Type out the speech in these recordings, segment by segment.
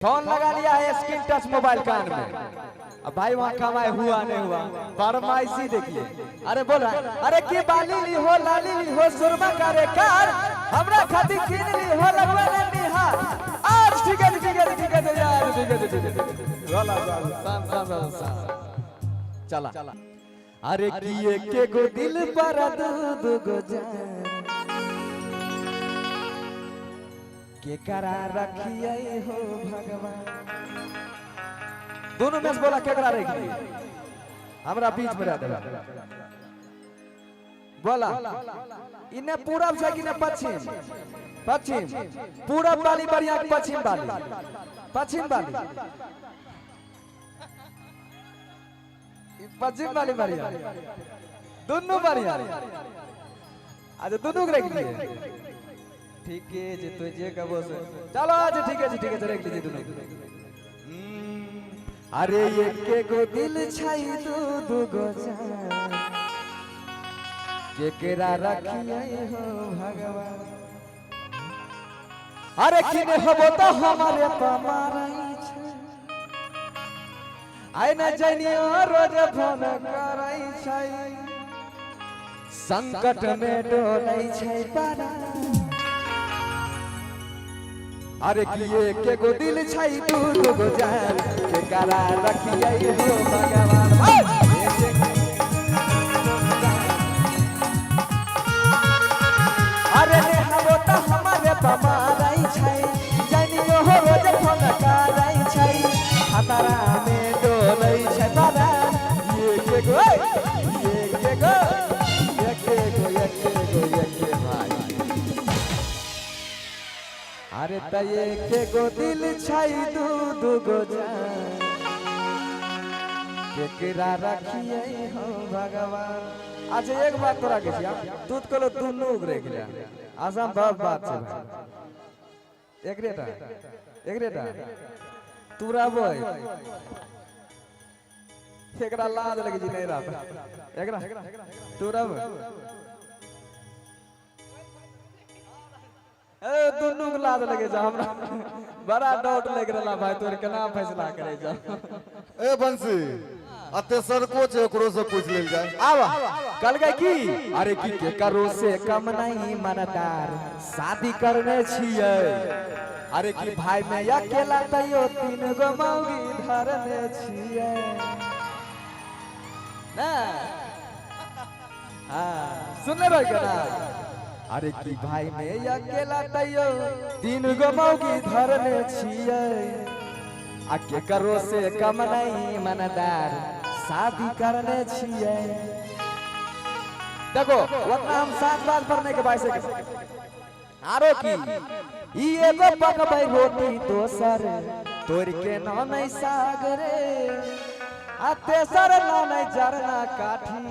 Phone लगा लिया है स्क्रीन टच मोबाइल कान में। अब भाई वहाँ कमाए हुआ नहीं हुआ, फरमाइशी देखिए। अरे बोल रहा है, अरे की बाली ली हो लाली ली हो सुरमा करे कार, हमरा खातिर किन ली हो लगवा ने निहार। आज ठीक है ठीक है ठीक है यार, ठीक है ठीक है वाला शाम शाम शाम चला। अरे की एक गो दिल पर दू दू गो जान, के करा रखिए हो भगवान। दोनों में से बोला केकरा रखिए, हमरा बीच में रह देबा। बोला इने पूरब से कि ने पश्चिम? पश्चिम। पूरब वाली बढ़िया कि पश्चिम वाली? पश्चिम वाली, पश्चिम वाली बढ़िया, दोनों बढ़िया। अच्छा दोनों के रख लिए, ठीक है जी, तो जे कबो से चलो। अच्छा ठीक है जी, ठीक है, रख लीजिए दोनों। अरे एक गो दिल छाई दू दू गो जान, केकरा रखिए हो भगवान। अरे किने हबो तो हमारे पमारई छै, आइ न जनियो रोज फोन करै छै, संकट में डोलै छै पारा। अरे किए के गो दिल छै दू दू गो जान, केकरा रखिए हो भगवान। अरे ने हबो तो हमारे पमारई छै, जनियो हो रोज फोन करै छै, खतरा में डोलै छै पारा। ये के गो, ये के गो, ये के गो, ये के गो, ये के भाई। अरे त एक गो दिल छै दू दू गो जान, केकरा रखिए हो भगवान। अच्छा एक बात तोरा के छिया, तू तो कहलो दुनू के रख लिया, असंभव बात छै भाई। एकरेटा एकरेटा तू रहबो, एकरा लाज लगे जी नहीं रहता। एकरा तू रहबो, ए दुनू के लाज लगे जा, हमरा बड़ा डाउट लग रहा भाई तोर केना फैसला करे जा। ए बंसी, आ तेसरको छै, ओकरो से पूछ लेल जाय। आवा कल गए की, अरे की के करो से कम नहीं मनदार, शादी करने छिए। अरे की भाई में अकेला तैयो तीन गो मौगी धरने छिए ना। हाँ सुनले भाई के ना। अरे की भाई में अकेला तैयो तीन गो मौगी धरने छिए, आ के करो से कम नहीं मनदार, शादी करने छिए। देखो उतना हम सात बात पढ़ने के भाई से आरो की ई एगो पकबै रोटी दोसर तोड़ के नानै सागरे, आ तेसर नानै जरना काठी,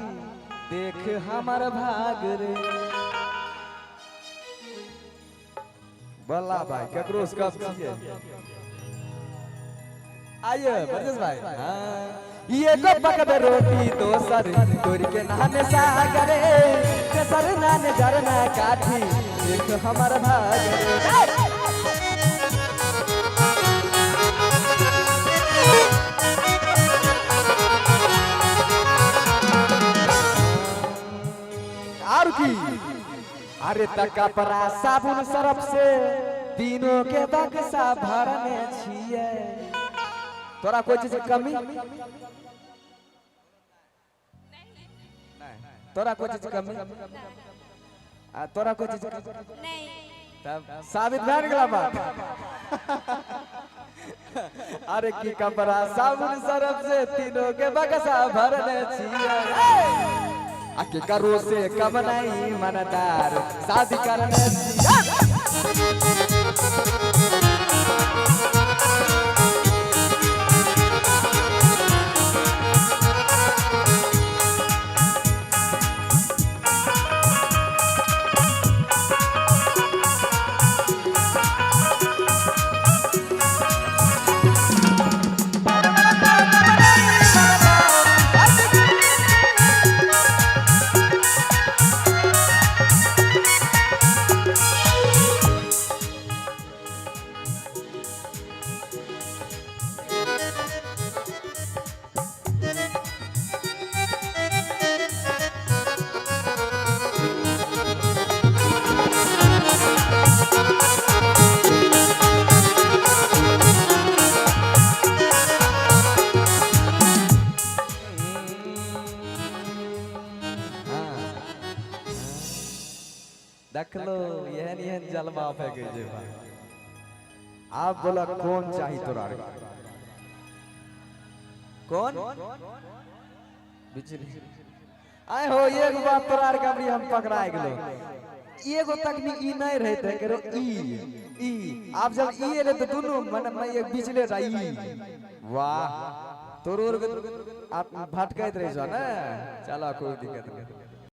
देख हमर भाग रे। बोला भाई केकरो से कम छियै? आइए ब्रजेश भाई। हाँ ये गो पकबे रोटी दोसर तोड़ के नाने सागरे, तेसर नाने जरना काठी, देख हमर भाग रे। आर की अरे त कपड़ा साबुन सरफ से तीनों के बक्सा भरने छिए। तोरा कोई चीज के कमी नहीं? तोरा कोई चीज के कमी? आ तोरा कोई चीज के कमी? नहीं। तब साबित भए गेला बात। अरे की कपड़ा साबुन सरफ से तीनों के बक्सा भरने छिए, आ के करो से कम नहीं मनदार, शादी करने छिए। एहन एहन जलवा फेंके जे भाई। आप बोला कौन चाही तोरा रे? कौन बिजली आय हो। एक बात तोरा आर के अबरी हम पकड़ा गेलो। एगो तकनी ई नहीं रहते करो ई ई। आप जब ई एले तो दोनों मन में एक बिचले जा ई। वाह, तोरो आर के आप भटकैत रहि छौ ने। चलो कोई दिक्कत नहीं।